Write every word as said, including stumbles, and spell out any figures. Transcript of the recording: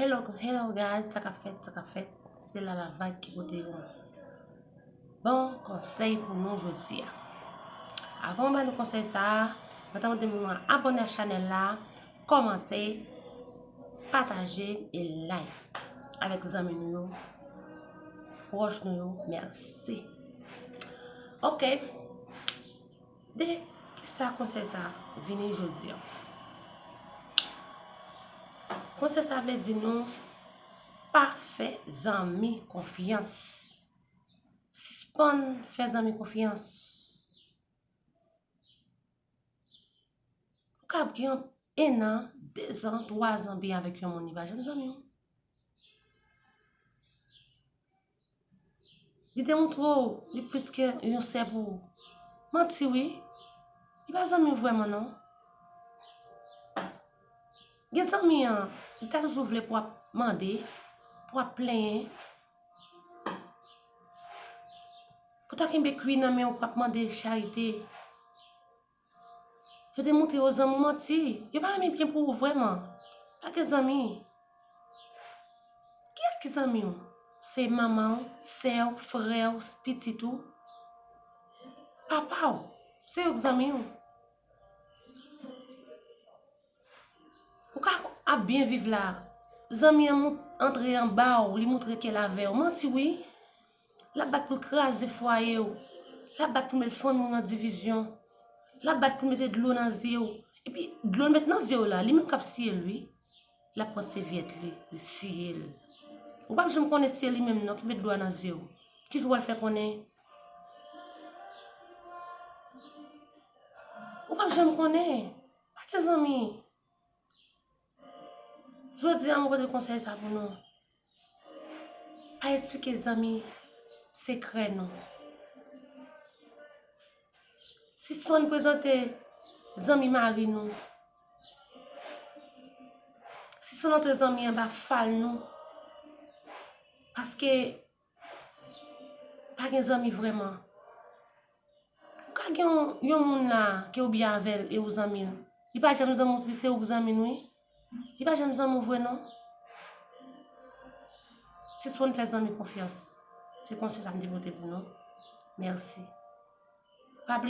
Hello, hello guys, sa k ap fèt, sa k ap fèt? Se Lala Vibe ki pote yon bon konsèy pou nou jodi a. Avan mwen ba nou konsèy sa a, mwen ta mande moun mwen abòne a chanèl la, kòmante, pataje e like avèk zanmi nou yo, pwòch nou yo. Mèsi. Ok. De kisa konsèy sa vini jodi a? Konsèy sa vle di nou pa fè zanmi konfyans. Sispann fè zanmi konfyans. Ou ka gen en an, de zan, twa zan byen avèk yon moun, li pa janm zanmi w. Li demontre w li plis ke yon sè pou ou. Manti wi. Li pa zanmi w vrèman non. Gen zanmi an, li ta toujou vle pou w ap mande, pou w ap plenyen, pou w ta kenbe kwi nan men w pou w ap mande charite. Yo te montre yo zanmi w manti. Yo pa renmen byen pou ou vrèman. Pa gen zanmi. Kiyès ki zanmi w? Se manman w, sè w, frè w, pitit ou, papa w. Se yo k zanmi w. Ou ka ap byen viv la. Zanmi an mout-, antre anba w, li moutre ke l avè w. Manti wi. L ap bat pou l kraze fwaye w. L ap bat pou l met fanmi w nan divizyon. L ap bat pou l mete dlo nan zye w. Epi, dlo l met nan zye w la, li menm k ap siye l wi. L ap pran sèvyèt li, li siye l. Ou p ap janm konnen si se li menm non ki met dlo a nan zye w. Ki jou w al fè konnen? Ou p ap janm konnen. Pa gen zanmi. Jodi a, mwen pote konsèy sa pou nou. Pa esplike zanmi sekrè nou. Sispann prezante zanmi mari nou. Sispann antre zanmi anba fal nou. Paske pa gen zanmi vrèman. Ou ka gen yon, yon moun la ke ou byen avè l e ou zanmi l. Li pa janm zanmi w, epi se ou k zanmi l wi. Li pa janm zanmi w vre non. Sispann fè zanmi konfyans. Se konsèy sa m te pote pou nou. Mèsi. Pa bliye